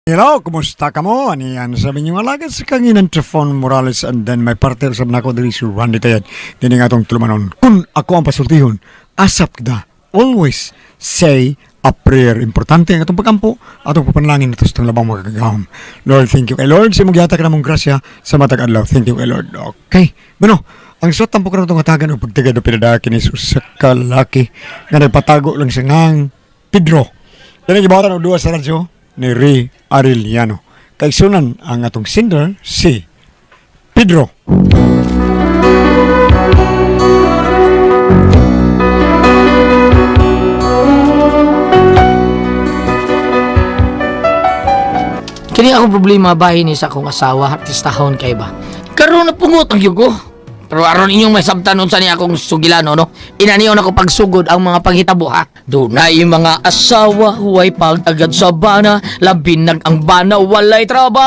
Hello, kumusta ka mo? Aniyan sa inyong alagad sa kanginan Trefon Morales and then may partner sa nako diri si Randy Tayad. Dini nga atong tulumanon. Kung ako ang pasultihon, asap kita. Always say a prayer. Importante ang atong pagampo, atong papanalangin nato sa labang makagagahom. Lord, thank you kay Lord. Sa imong gihatag namong grasya sa matag adlaw. Thank you kay Lord. Okay. Bueno, ang suot tampo karon itong hatagan og pagtigad o pinadaki kini sa usa ka lalaki nga nagpatago lang siya ngang Pedro. Yan ang gibuhatan og duwa sa radyo ni Ray Arellano. Kaigsunan ang atong singer si Pedro. Kini akong problema bahin ni sa akong asawa, artistahon kay ba. Karon na pungot ang yugo. Pero aron inyong may sabtan unsa ni akong sugilano no. Inaniyon ako pagsugod ang mga panghitabo ha. Dunay mga asawa huway pagagad sa bana, labi nag ang bana walay trabaho.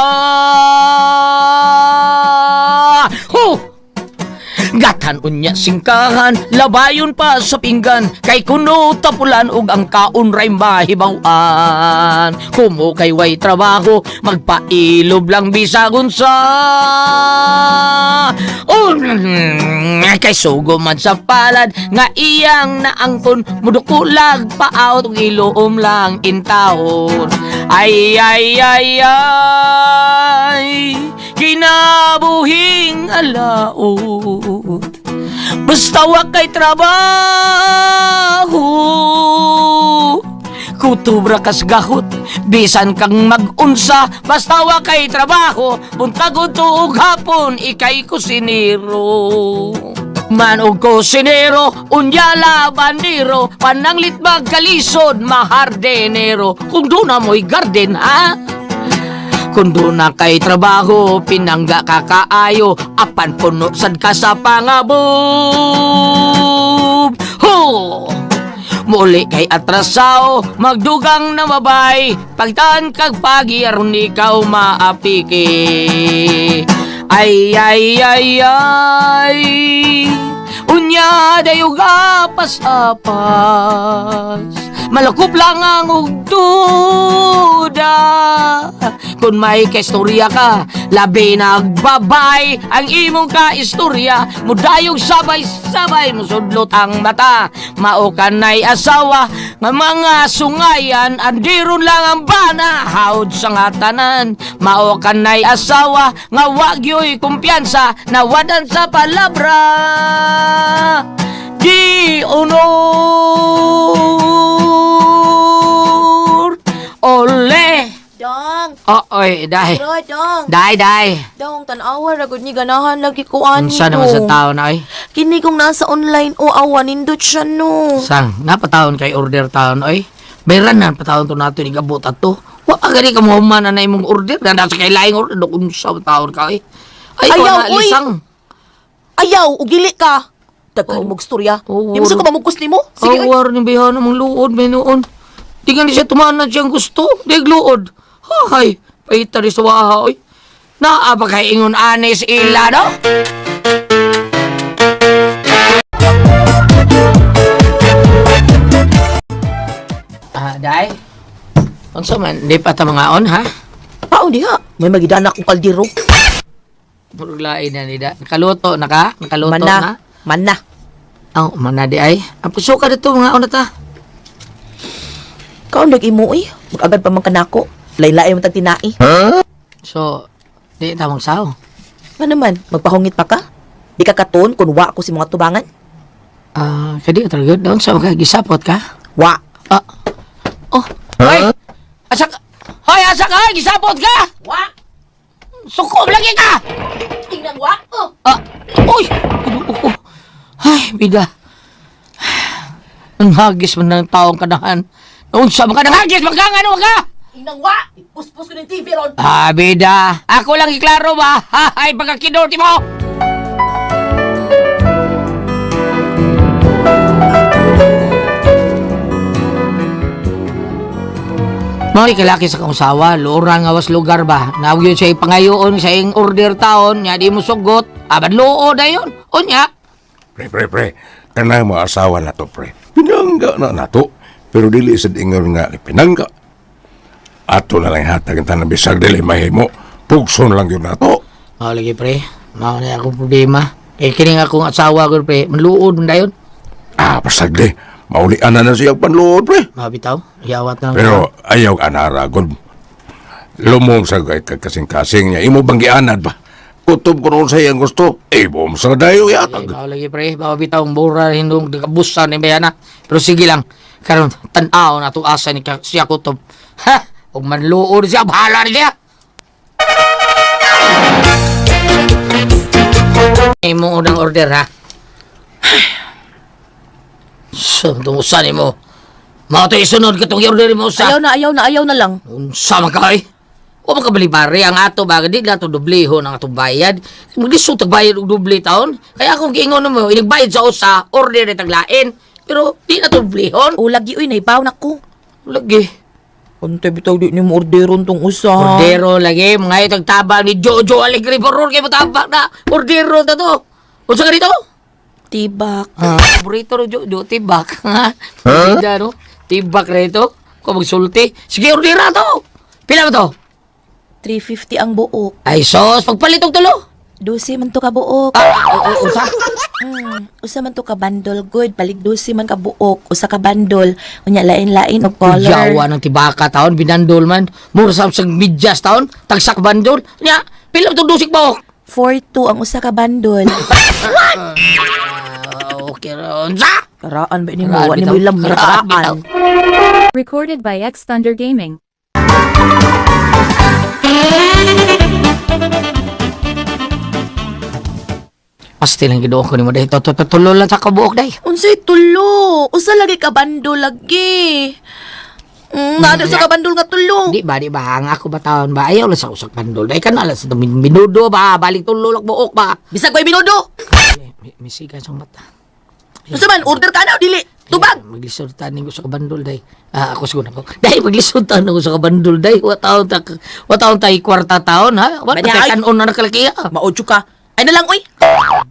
Gatan unya singkahan, labayon pa sa pinggan, kay kuno tapulan ug ang kaon ray mahibaw-an. Kumo kay way trabaho, magpailob lang bisag unsa. Kay sugo man sa palad, nga iyang naangkon, mudukulag paawt ug iloom lang intawon. Ay, ay, ay, ay, kinabuhing alaot. Basta wa kay trabaho, kutubra kas gahot, bisan kang magunsa, basta wa kay trabaho, buntag udto ug hapon, ikay kusinero. Man og kusinero, unya labandero, pananglit magkalisod, mahardenero. Kung doon na mo'y garden, ha? Kung doon na kay trabaho, pinangga ka kaayo, apan puno sad ka sa pangabob. Ho! Muli kay atrasaw, magdugang na mabay, pagtaan kag pagi aron ikaw maapiki. Ay, ay, ay, ay, unya dayog apas-apas, malakop lang ang ugduda. Kung may kaistorya ka, labi nagbabay ang imong kaistorya, mudayog sabay-sabay, musudlot ang mata. Mao kanay asawa, nga mga sungayan, andiron lang ang bana, haod sa nga tanan. Mao kanay asawa, nga wagyo'y kumpiyansa, nawadan sa palabra. Di honor. Ole! Dong! Oy, day. Bro, dong! Day, day. Dong, tanawa ra gud ni ganahan lagi ko ani. Unsa naman sa tao na oy? Kini kung nasa online o awa nindot siya no. Sang, napataon kay order taon oy. Bayran na pataon to nato ni gabot ato. Wa pa gani ka mo human na imong order. Na nasa kay laing order do unsa taon ka oy. Ay, Ayaw, wala oy. lisang. Ayaw, ugili ka. Daghan mong storya. Oh, Di mo sa wala. ka mamugkos nimo? Sige, Sige, oy. war ni bayhan mong luod may noon. Di nga ni siya tumanan siyang gusto. Di luod. Hay, paita ni suwaha oy. Naa ba kay ingon anis ila no? Ah, day. Unsa man, di pa ta mangaon ha? Paon diha. May magidana akong kaldero. Murag lain na nida. Nakaluto na ka? Nakaluto na? Mana. Mana. Oh, mana di ay. Ang puso ka dito mga na ta. Kaon dag imo oy. Mag-agad pa man kanako. Laylay mo tag tinai. So, di ta magsaw. Nga naman, magpahungit pa ka? Di ka katon kung wa ko si mga tubangan? Ah, kadi ka talaga. Doon sa mga gisapot ka? Wa. Ah. Oh. Hoy! Asa ka? Hoy, asa ka? Gisapot ka? Wa. Sukob lagi ka! Tingnan wa. Oh. Ah. Uy! Ano ko? Ay, bida. Ang hagis man ng taong kanahan. Unsa man ka nang hagis? Magkangano ka? Tingnan wa. Ipuspos ko ng TV ron. Ah, bida. Ako lang iklaro ba? Ay, pagkakidorti mo! Mga ikalaki sa kausawa, luoran nga was lugar ba? Nawag yun siya ipangayoon sa iyong order taon, nga di mo sugot, aban loo na yun. Unya, Pre, pre, pre. Kanang mga asawa na to, pre. Pinangga na nato. Pero dili sad ingon nga pinangga. Ato na lang hatag ang tanan bisag dili mahimo. Pugson lang yun nato. Mao lagi pre, mao na akong problema. Eh kini nga akong asawa ko pre, manluod man dayon. Ah, pasag di. Maulian na na siya panluod, pre. Mao bitaw, yawat na. Pero ayaw anara, god. Lumong sa kay kasing-kasing niya. Imo bang gianad ba? Kutob ko noon sa iyang gusto. Imo sa dayo Eh, yatag. mao lagi pre, mao bitaw ang bura hindong kabusan ni bayana. Pero sige lang, karon tan-aw na itong asa ni siya kutob. Ha! Ug manluod siya, bahala ni siya. Imo unang order ha. So, tumusan nimo. Mao to isunod katong i-order mo sa. Ayaw na, ayaw na, ayaw na lang. Unsa man ka eh? O makabalibari ang ato ba di na to doblehon ang atong bayad. Maglisod tag bayad og doble taon. Kaya akong giingon mo, inigbayad sa usa, order ni taglain. Pero di na to doblehon. O lagi uy, nahibaw na ko. Lagi. Untay bitaw di nimo orderon tong usa. Ordero lagi mga itag tabang ni Jojo Alegre Boror kay motabang na. Ordero na to. Unsa ka dito? Tibak. Ah, paborito ro Jojo tibak. Ha? Huh? No? Tibak rito. Ko magsulti. Sige, ordera to. Pila ba to? 350 ang buok. Ay sos, pagpalit og tulo. 12 man to ka buok. Ah, ah, unsa? Usa man to ka bundle good. Palig 12 man ka buok. Usa ka bundle. Unya lain-lain og color. Yawa ng tibaka taon, binandol man. Mura sa medyas taon, tagsak bandol. Nya, pila itong dusik mo? 4-2 ang usa ka bundle. Ah, okay, unsa? Karaan ba ni mo? Karaan Wa ni bitaw. mo ilam Karaan bitaw. karaan. Recorded by X Thunder Gaming. Pasti lang gidoon ko ni mo dahil tulo lang sa kabuok dahil. Unsay tulo? Usa lagi ka bundle lagi. Naa sa ka bundle nga tulo. Di ba, di ba? Ang ako ba taon ba? Ayaw lang sa usak bandol. Dahil ka na lang sa minudo ba? Balik tulo lang buok ba? Bisag ko'y minudo. Misigan sa mata. Unsa man order ka na o dili? Tubag. Maglisod tanin ko sa kabandol day. Ah, ako siguro ako. Dahil maglisod tanin ko sa kabandol day. Wa taon ta wa taon tay kwarta taon ha. Wa Banya, tay ay. kanon na nakalaki ha. Maudyo ka. Ay na lang oy.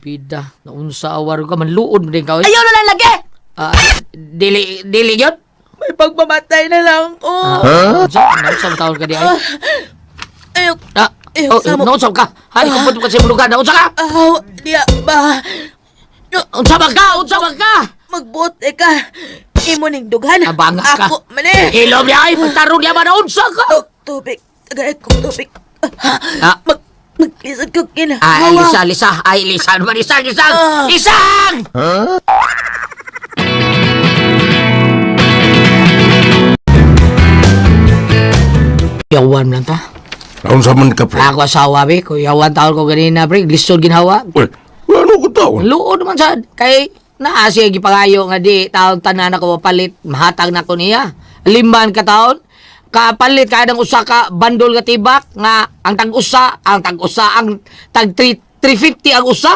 Bida, naunsa awar ka manluod mo din ka oy. Ayaw na lang lagi. Ah, dili dili gyud. May pagmamatay na lang ko. Ah, unsa unsa taon ka di ay? Ayaw. Ah, Eh, oh, unsa mo- naunsa ka? Hari ko ka sa lugar, naunsa ka? Aw, diya ba? Unsa ba ka? Unsa ba ka? Magbote ka. Imo ning dughan. Abanga ka. Ako man eh. Ilom niya ay pagtarong niya ba naunsa ka? Og tubig. Tagay kong tubig. Ah. Mag maglisod ko kina. Ay, Lisa, Lisa. Ay, Lisa. Ano ba? Isang, isang! Ah. Isang! Yawan lang ta. Naunsa man ka, pre? Ako asawa, be. Ko yawan taon ko ganina, pre. Lisod ginhawa. Uy, ano ko taon? Luod man sad. Kay naa siya gipangayo nga di taon tanan ako mapalit mahatag na ko niya. Liman ka taon kapalit ka ng usa ka bandol nga tibak nga ang tag-usa, ang tag-usa, ang tag 3 350 ang usa.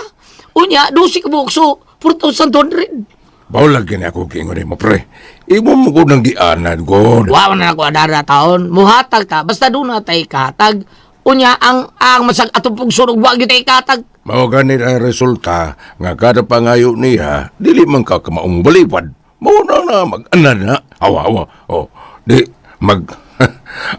Unya, dusi ka buok so 4,200. Bawal lagi na ako giingon mo, pre. Imo mo ko nang gianad, god. Wa man na ako adara taon. Muhatag ta basta doon na tay kahatag. Unya ang masag atong pugsunog wa gyud tay katag. Mao ganit ang resulta nga kada pangayo niya, dili man ka kamaong balipad. Mao na na mag-anad na. Awa, awa. Oh, di mag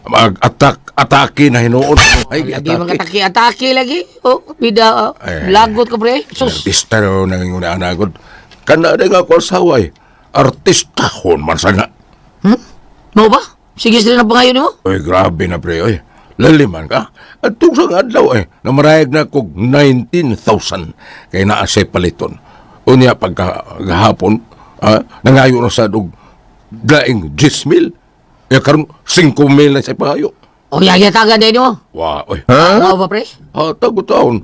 mag-attack atake na hinuon. Ay, Lagi mga atake-atake lagi. Oh, bida oh. Eh. Lagot ka pre. Sus. Artista raw nang ingon na anagod. Kana na nga ako asawa eh. Artista hon man sana. Hmm? Mo ba? Sige sila na pangayon nimo. Oy, grabe na pre, oy. Laliman ka. At tungsang adlaw eh, namarayag na kog 19,000 kay naa siya paliton. Unya pagka gahapon, ah, nangayo na sa og daing 10,000. Ya karon 5,000 na siya pangayo. O yaya tagan din mo. Wa, oy. Huh? ba pre? Ha, tago taon.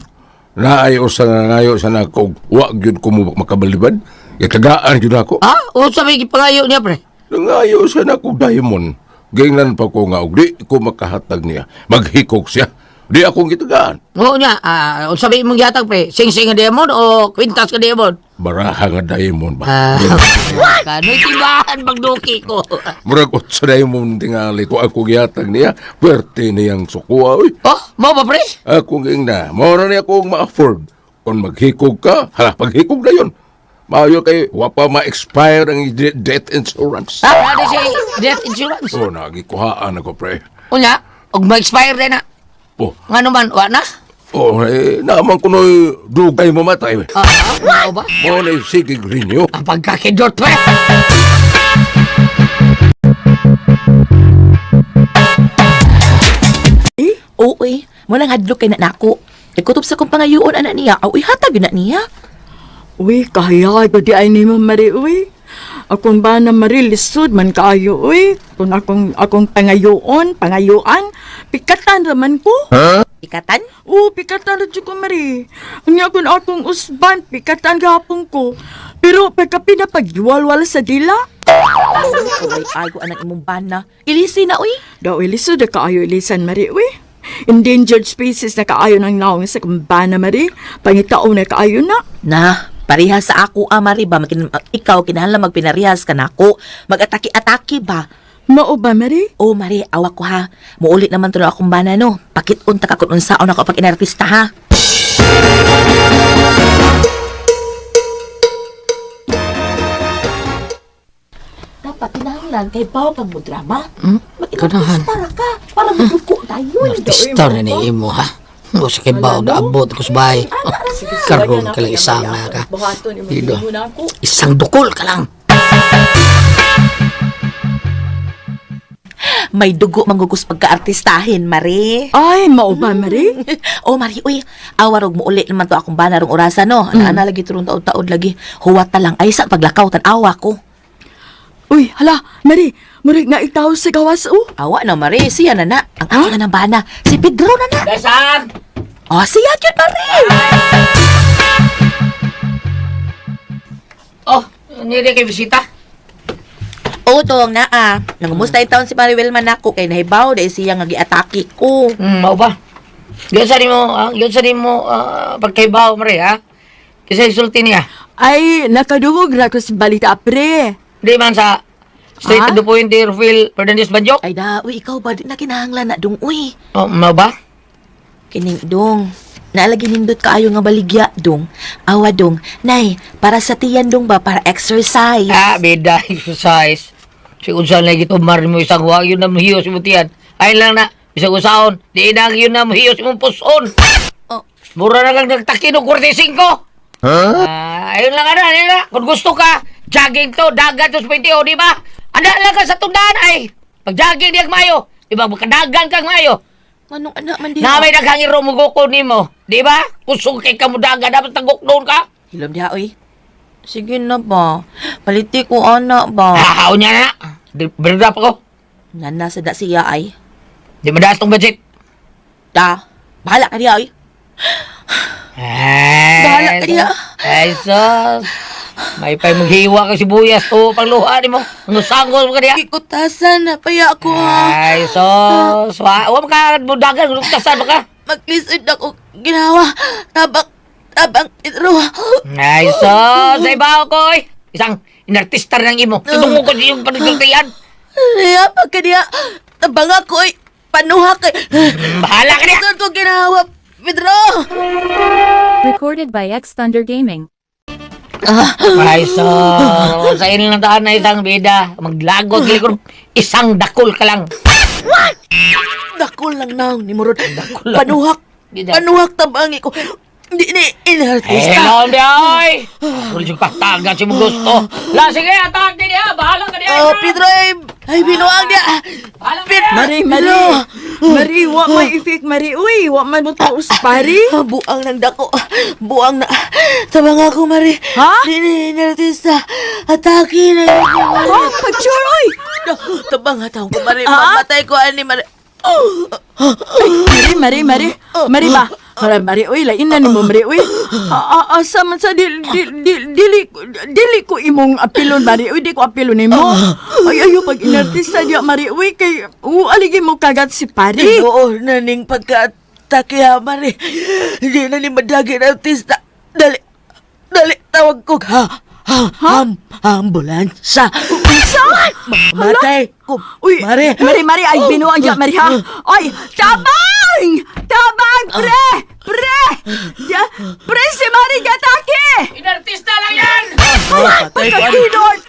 Naayo sa nangayo sa na kog wa gyud ko mo makabalibad. Gitagaan gyud ako. Ha? O sa may gipangayo niya pre? Nangayo sa na kog diamond. Gingnan pa ko nga og di ko makahatag niya. Maghikog siya. Di akong gitagaan. Oo niya, ah, unsa may imong gihatag pre? Sing-sing nga diamond o kwintas nga diamond? Baraha nga diamond ba? Ah, kano'y tibahan magduki ko. Murag sa diamond tingali ko ako gihatag niya. Puwerte niyang sukuha oy. Oh, mo ba pre? Akong ingna, mao ra niya akong ma-afford. Kung maghikog ka, hala, paghikog na yun. Maayo kay wa pa ma-expire ang death insurance. Ha, ano si death insurance? Oh, nagikuhaan ako, pre. Unya, og ma-expire din na. Oh, Ngano man, wa na? oh eh, naman kuno'y dugay mamatay. Ah, mao ba? Mo na sige renew. Ang pagkakidot, pre. Oo, eh. Mo lang hadlok kay na nako. Ikutob sa kong pangayuon ana niya. Aw, ihatag yun na niya. Uy, kaya ko di ay ni Ma'am Mari, uy. Akong ba na Mari, lisod man kaayo, uy. Kung akong pangayoon, pangayuan, pikatan raman ko. Ikatan? Oo, pikatan ra jud ko, Mari. Unya kung akong usban, pikatan gapon ko. Pero pagka pinapagwalwal sa dila, Uy, ay ko anang imong bana. Ilisi na, uy. daw lisod na kaayo ilisan, Mari, uy. Endangered species na kaayo ng naong sa kumbana, Mari. Pangitao na kaayo na. Na, parehas sa ako, ah, Mari ba? Ikaw, kinahanglan magpinarehas ka nako. Mag-ataki-ataki ba? Mao ba, Mari? Oh, Mari, awak ko ha. Muulit naman tulo akong bana, no? Pakit-unta ka kung unsaon ako pag inartista, ha? Dapat kinahanglan kay bawo kang mo drama. Ganahan. Mag-inartista ra ka para maduko tayo. Artista na ni imo, ha? O sa kay bao, daabot ko sa bahay. Karoon ka lang isang na ka. Dito. Isang dukol ka lang. May dugo manggugus pagka-artistahin, Mari. Ay, mao ba, Mari? Oh, Mari, uy, awarog mo ulit naman to akong bana rong orasa, no? Ana lagi turong taod-taod lagi. Huwat ta lang. Ay, sa paglakaw, tan-awa ko. Uy, hala, Mari, murag na itaw sa gawas, oh. Awa na, Mari. Siya na na. Ang ako na ng bana. Si Pedro na na. Dasan! Oh, siya yun, Mari. Oh, nire kay bisita. Oo, tong na ah. Nangumusta yung taon si Mari Wilma nako kay nahibaw dahil siya nga giatake ko. Mao ba? Yun sa nimo, yun sa nimo pagkaibaw, Mare, ha? Kasi sulti niya. Ay, nakadungog ra ko sa balita, pre. Di man sa straight Ah? to the point, dear Phil Fernandez Banjok. Ay da, uy, ikaw ba? Di na kinahanglan na dong, uy. Oh, mao ba? Kining dong. Naalagi nindot kaayo nga baligya dong. Awa dong. Nay, para sa tiyan dong ba? Para exercise. Ah, bida, exercise. Si unsa na gitumar mo isang huwag yun na muhiyo si mutian. Ay lang na, bisag usaon, di na yun na muhiyo si mong puson. Oh. Mura na lang nagtakin og 45. Huh? Ah, ayun lang ana, ayun na. Kung gusto ka, jogging to, dagat to sa 20, di ba? Anda lang ka sa tundaan ay. Pag jogging diyag mayo, di ba? Makadagan kang mayo. Anong anak man diha? Na may daghang iro mo nimo, di ba? Kusog kay kamudagan, dapat tagok doon ka. Hilom diha, oy. Sige na ba? Paliti ko anak ba? Hahaw niya na. Di, berda pa ko. Nana sa da siya ay. Di madaas tong budget. Da, bahala ka diha, oy. Ay, Bahala ka diha. Ay, sus. May pa'y maghiwa ka sibuyas o pangluha ni mo. Ang sanggol mo ka diha. Kikutasan na paya ako ha. Ay, sus. Wa mo ka budagan. Luktasan ba ka? Maglisod ako ginawa. Tabang, tabang Pedro. Ay, sus. Ay, baho ko, oy. Isang inartista ng imo. Tudungo ko yung panagsultian. Diha, pagka diha. Tabang ako, oy. Panuha kay. Bahala ka diha. Lisod ko ginawa, Pedro. Recorded by X Thunder Gaming. Ay, sus. Sa ilang daan na isang bida. Maglagot likod. Isang dakol ka lang. Dakol lang naong ni Murod. lang. Panuhak. Bida. Panuhak tabang ko. Hindi ni inartista. Hello, di ay! Ako rin yung pataga si mo gusto. La, sige, atake niya! Bahala ka niya! Oh, Pedro, ay, ay binuang niya. Bahala ka niya! Mari, Mari. Mari, wa may effect, Mari. Uy, wa man mo tuos, pare. Ah, buang ng dako. Buang na. Tabang ako, Mari. Ha? Hindi ni inartista. Atake na yun, Mari. Oh, picture, uy. Tabang ataw ko, Mari. Ah? Mamatay ko, ani, Mari. Oh. Mari, Mari, Mari. Mari ba? Mari, Mari, uy, lain na nimo, Mari, uy. Asa man sa dili ko imong apilon, Mari, uy, di ko apilon nimo. Ay, ayo pag inartista diya, Mari, uy, kay aligi mo kagat si pare. Tinuon na ning pagka-atake, ha, Mari. Hindi na ni madagi na artista. Dali, dali, tawag ko, ha? Ha, ham, ambulansya. Unsa? Mamatay ko, Uy, Mari. Mari, Mari, ay binuang diya, Mari, ha? Ay, tabang! Tabang, pre! Pre! Ya, pre, si Mari gatake! Inartista lang yan! Mamatay ko, ani. Pagkakinot!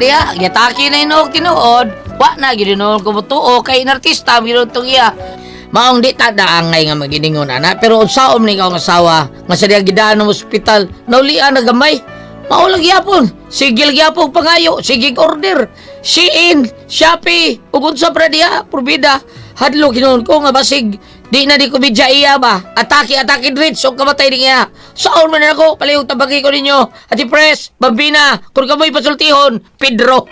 diha, giatake na inog tinuod. Wa na gyud inog ko motuo kay inartista gyud tong iya. Maong di ta daangay nga maginingon ana, pero unsaon man ikaw ang asawa nga sa diha gidaan ng ospital, naulian na gamay. Mao lang gyapon, sigil gyapon pangayo, sige order. Shein, Shopee, ug unsa pa diha, probida. Hadlo kinuon ko nga basig di na di ko bidya iya ba. Atake atake dritch og kamatay ni iya. Saon man na ako, palihog tabagi ko ninyo. Ati Pres, Bambina, kung kamoy pasultihon, Pedro.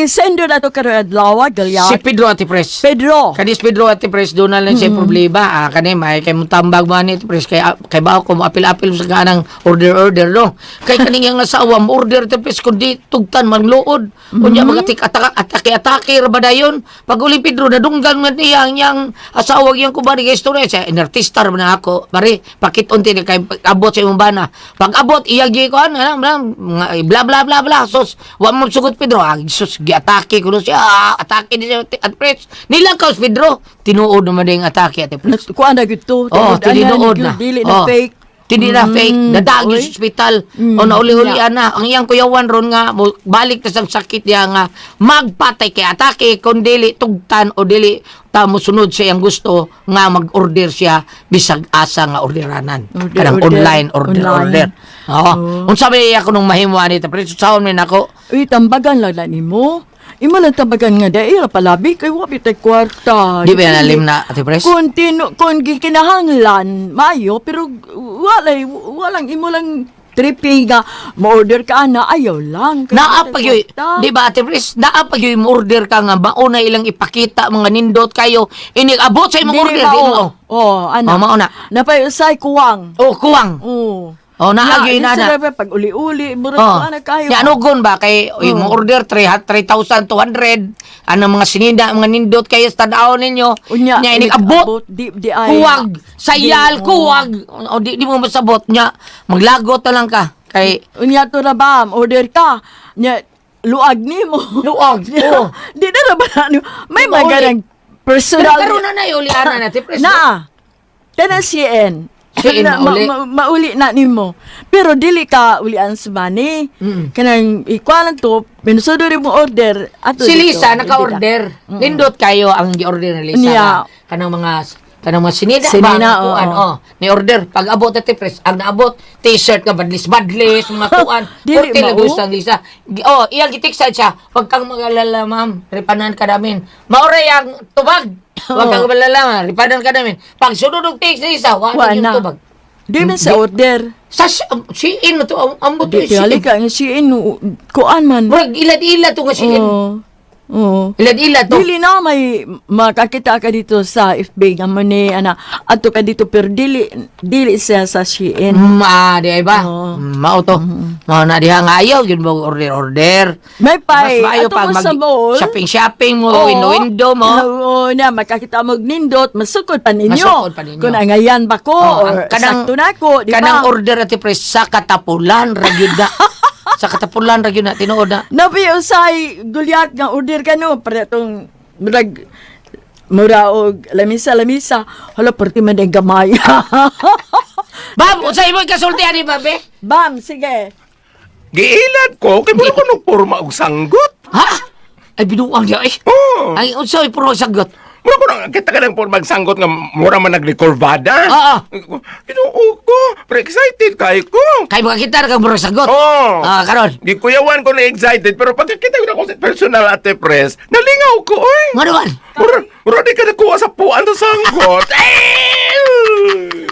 Sendo na to karon adlaw, Si Galyat. Pedro, Ati Pres. Pedro. Kanis Pedro, Ati Pres, doon na lang siya problema. Ah, kani may kay mong tambag man ni Ati Pres kay kay ba ko mo apil-apil sa kanang order order no. Kay kaning yang asawa mo order, Ati Pres, kundi tugtan magluod. Unya mga tik ataka atake atake ra ba dayon. Pag uli Pedro nadunggan man niya ang iyang asawa iyang kubari kay istorya siya inartista ra man ako. Pare pakit unti ni kay abot sa imong bana. Pag abot iya gi ko ano bla bla bla bla sus wa mo sugot Pedro. Ah, sus giatake ko no siya. Ah, atake ni siya Ate Pres. Nilakaw si Pedro. Tinuod naman din ang atake, Ate Pres. Kuan na gyud to. Oh, Tinuod-anan tinuod gyud, na. Dili na Oh. fake. Hindi na fake. Nadagi oy. sa ospital. O nauli-uli na. Ang iyang kuyawan ron nga, balik na sa sakit niya nga, magpatay kay atake, kung dili tugtan o dili ta mosunod sa iyang gusto nga mag-order siya bisag asa nga orderanan. Order, Kanang order. online order Online. order. Oo. Unsa may ako nung mahimo ani ta pero saon man ako. Uy, tambagan lang na nimo. Imo lang tambagan nga dahil palabi kay wa bitay kwarta. Di ba yan alim na, Ate Pres? Kung tino, kung gikinahanglan maayo pero walay walang imo lang tripping nga mo-order ka ana ayaw lang. Kay Naa wa pa tay gyud, kwarta. di ba Ate Pres? Naa pa gyud mo order ka nga mauna ilang ipakita mga nindot kayo inig abot sa imong Dili order di mao. mo. Oh, ana. Oh, mao na. Napay usay kuwang. Oh, kuwang. Oh. Oh, naa gyud na. na. Sila pag uli-uli, murag Oh. oh. ana kayo. Ya anugon ba kay oh. Mo order 3 3,200 ano mga sininda mga nindot kayo sa tanaw ninyo. Unya, Nya inig abot. Di ay. Kuwag, sayal, Di, oh. kuwag. O di, di mo masabot nya. Maglagot na lang ka kay Unya to na ba, order ka. Nya luag nimo. Luag, oo. Di na ra ba na nimo? May Di ba mga uli? ganang Pero personal. karon na na uli ana na Ate Pres. Na. Kana CN. CN Na, mauli. mauli na nimo. Pero dili ka ulian sa money. Kanang ikuan lang to, minusudo rin mo order. Ato Si dito, Lisa hindi naka-order. Nindot kayo ang gi-order ni Lisa. Niya. Nga, kanang mga sinida, Sinina, ba nga oo. kuan, oh. Ni order pag abot Ate Pres, ang naabot t-shirt nga badlis badlis mga kuan. Dili Korte mao. lang gusto ang Lisa. Oh, iyang gitiksan siya. Wag kang mag-alala, ma'am. Ripanan ka namin. Maoray ang tubag. Wag kang mag-alala, ma'am. Ripanan ka namin. Pag sunod og text ni Lisa, wa Wa na yung na. tubag. Di man sa order. Sa si in mo to ang ambot Di si tingali ka nga CN kuan man. Murag ilad-ilad to nga si in. Oo. Oo. Ilad-ilad to. Dili na may makakita ka dito sa FB nga mo ni ana adto ka dito pero dili dili siya sa Shein. Di ay ba? Oo. Mao to. Mao na diha nga ayaw gyud mo order order. May Mas pay maayo ato pag mo mag sa mall. shopping shopping mo, Oo. window window mo. Oo na makakita mo og nindot masukod pa ninyo. Masukod pa ninyo. Kung angayan ba ko Oo, or ang kanang- sakto na ko, di ba? Kanang order Ate Pres sa katapulan ra gyud na. Sa katapulan ra gyud na tinuod na. Nabi usay gulyat nga order ka no para tong murag mura og lamisa lamisa hala perti man ang gamay. Bam, unsay imo kasulti ani babe? Bam, sige. Giilad ko kay mura ko nung porma og sanggot. Ha? Ay binuang niya eh. Oh. Ay unsay puro sagot? Mura ko nang kita ka ng porma og sanggot nga mura man nagrekorvada. Oo. Ginoo ko, pero excited kay ko. Kay makakita ra kang puro sagot. Oh. Ah, karon. Gikuyawan ko na excited pero pagkakita ko na ko sa personal Ate Pres, nalingaw ko oy. Nga naman. Mura, mura di ka nakuha sa puan sa sanggot. Eh!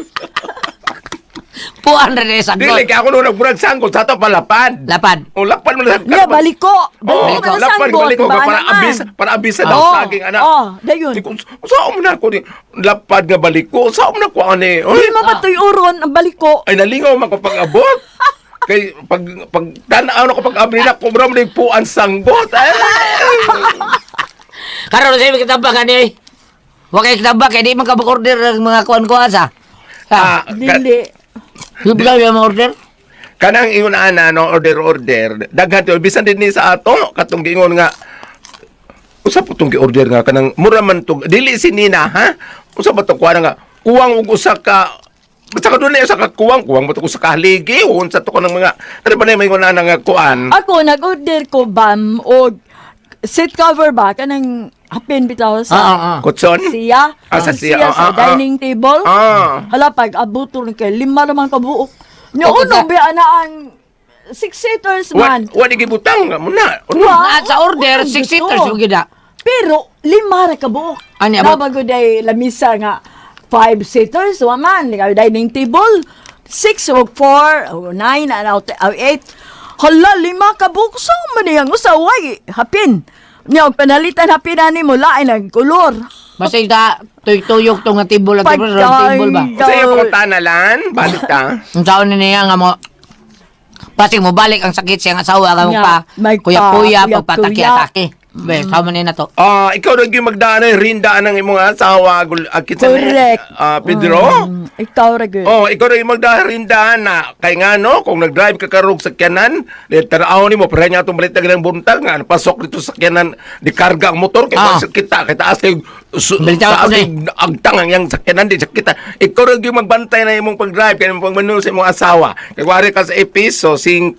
Puan ra ni sagot. Dili kay ako nung nagmurag sanggot sa ato palapad. Lapad. O lapad mo na sa Nya baliko. Oh, Baliko man ang lapad sanggot, baliko ka ba para naman? abis para abis sa daw Oh, saging anak. oh, dayon. Di ko, Saan mo na ako ni lapad nga baliko? Saan mo na ako ani? Oy, Di mo patuy uron ang baliko. ay nalingaw man ko pag-abot. Kay pag pag tan-aw na ko pag abri na ko mura mo na puan sanggot. Ay! Karon sa imo kitambak ani. Oy. Wa kay kitambak kay di man ka order ng mga kuan-kuan sa. Ha. Ah, Dili. Di ba yung mga order? Kanang ingon ana no order order. Daghan to bisan din ni sa ato katong giingon nga usa po tong gi-order nga kanang mura man to dili si Nina ha. Usa ba to kuha nga kuwang og usa ka Basta ka doon na sa kakuwang, kuwang mo to ko sa kahaligi, unsa to ko ng mga, ano ba na may nguna nga kuan? Ako nag-order ko bam og seat cover ba kanang hapin bitaw sa Kutson? siya. Ah, sa siya. Siya sa dining table. Hala pag abot rin kay lima naman kabuok. Nya Okay, uno sa- ba ana ang six seaters man. Wa di gibutang mo na. Ano? Wa, Na, sa order, unang six gusto. seaters, yung gina. Pero lima ra kabuok. Ani, abot? Nabago day lamisa nga five seaters wa man ikaw dining table six o four o nine and out o eight. Hala lima kabuok so man yang usa way hapin. Nya og panalitan hapin ani mo lain ang kolor. Basta ita, tuyok-tuyok to nga table, at table, round table ba? Sa iyo pangutana lan, balik ta. Ang taon na niya nga mo, pasig mo balik ang sakit siyang asawa ka mo Nga, pa, may pa, kuya-kuya, kuya-kuya. pagpatake-atake. Be, tama na to. Ah, ikaw ra gyud magdaan ay rindaan ang imong asawa gul akit sa Correct. Ah, Pedro. Ikaw ra gyud. Oh, ikaw ra gyud magdaan rindaan na kay ngano kung nag-drive ka karog sa sakyanan, di tan-aw nimo pero niya atong balit ng buntag nga pasok dito sa sakyanan, di karga ang motor kay sa kita kay taas kay Balita taas ko na kay agtang ang iyang sakyanan di sa kita. Ikaw ra gyud magbantay na imong pag-drive kay imong pagmanul sa imong asawa. Kay wari ka sa Episo 5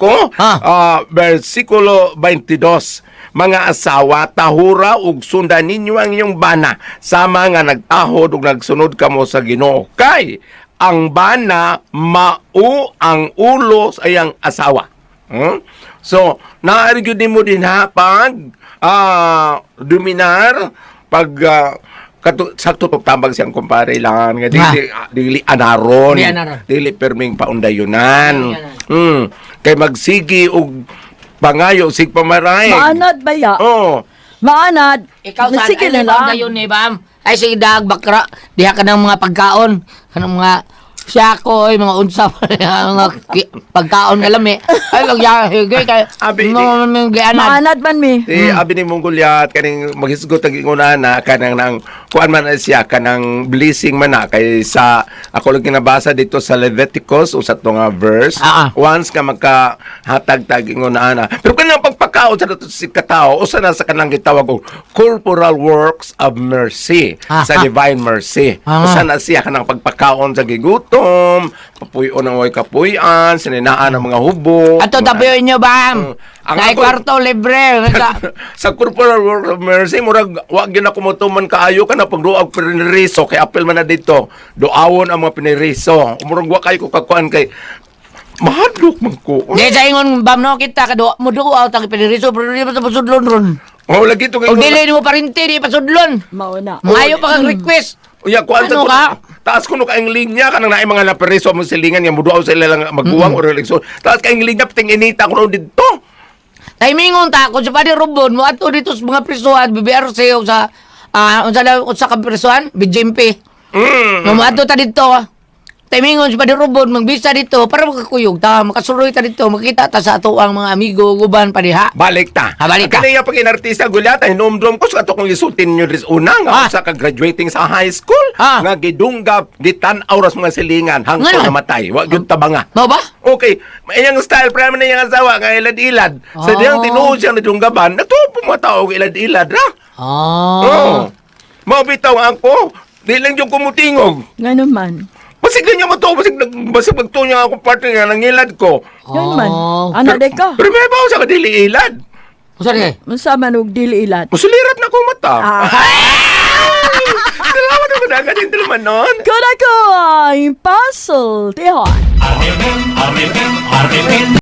versikulo 22. Mga asawa, tahura ug sundan ninyo ang inyong bana sama nga nagtahod ug nagsunod kamo sa Ginoo. Kay ang bana mao ang ulo sa iyang asawa. So, naari gyud nimo din ha pag dominar pag sakto tambag siyang kumpare lang nga dili dili anaron Dili anaron. dili perming paundayunan. Kay magsigi og pangayo sig pamaray. Maanad ba ya? Oh. Maanad. Ikaw saan? Sige Ay, na lang. dayon ni bam. Ay, sige dag, bakra. Diha ka ng mga pagkaon. Kanang mga sako, ay, mga unsa, mga pagkaon nga lami. Ay, magyahigay kay Abi, di- mga mga gianan. Maanad man mi. Di abi ni mong Gulyat kaning maghisgot ang inguna na kanang nang kuan man na siya kanang blessing man na kay sa ako lang kinabasa dito sa Leviticus usa to nga verse once ka magkahatag tag inguna na pero kanang pagpakaon sa dato si katao usa na sa kanang gitawag og corporal works of mercy sa divine mercy usa na siya kanang pagpakaon sa gigutom papuy-on ang way kapuy-an sininaan ang mga hubo Ato tabihin nyo, bam. Ang Nay kwarto libre. Sa corporal work of mercy murag wa gyud na kumutuman kaayo ka na pagduag piniriso kay apil man na dito duawon ang mga piniriso murag wa kayo ko kakuan kay mahadlok man ko. Di sa ingon bam no kita kadua mo duaw tang piniriso pero di pa sa pasudlon ron. Oh, lagi to Og dili nimo parinti di pasudlon. Mao na. Maayo pa kang request. Uya kuan Ano ka? Taas kuno ka ang linya kanang naay mga napiriso mo silingan nga muduaw sila lang maguwang or eleksyon. Taas ka ang linya ting inita kuno didto. Timingon ta kung sa Padre Rubon mo ato dito sa mga prisuhan BBRC o sa unsa na unsa ka prisuhan BJMP. Mo ato ta dito. Timingon sa Padre Rubon magbisa dito para makakuyog ta, makasuroy ta dito, makita ta sa ato ang mga amigo guban pa diha. Balik ta. Ha, balik ta. Kani nga pag inartista gulyat ay hinumdum ko sa ato kong isutin nyo ris una nga usa ka graduating sa high school nga gidunggap gitan-aw ras mga silingan hangtod Ngano? namatay. Wa gyud tabanga. Mao ba? Okay, iyang style prime na iyang asawa nga ilad-ilad. Sa diyang tinuod siyang nadunggaban, natupo mga tao og ilad-ilad ra. Oh. Mao bitaw ako, di lang yung kumutingog. Ngano man. Basig na niya mo to, basig, basig magtuo niya akong partner nga nangilad ko. Ngano man. Oh. Ana day ka. Pero may bawo sa kadili ilad. Unsa ni? Unsa man og dili ilad. Musulirat na akong mata. Salamat ako na agad yung nun. Kuna ko ang puzzle. Tihon.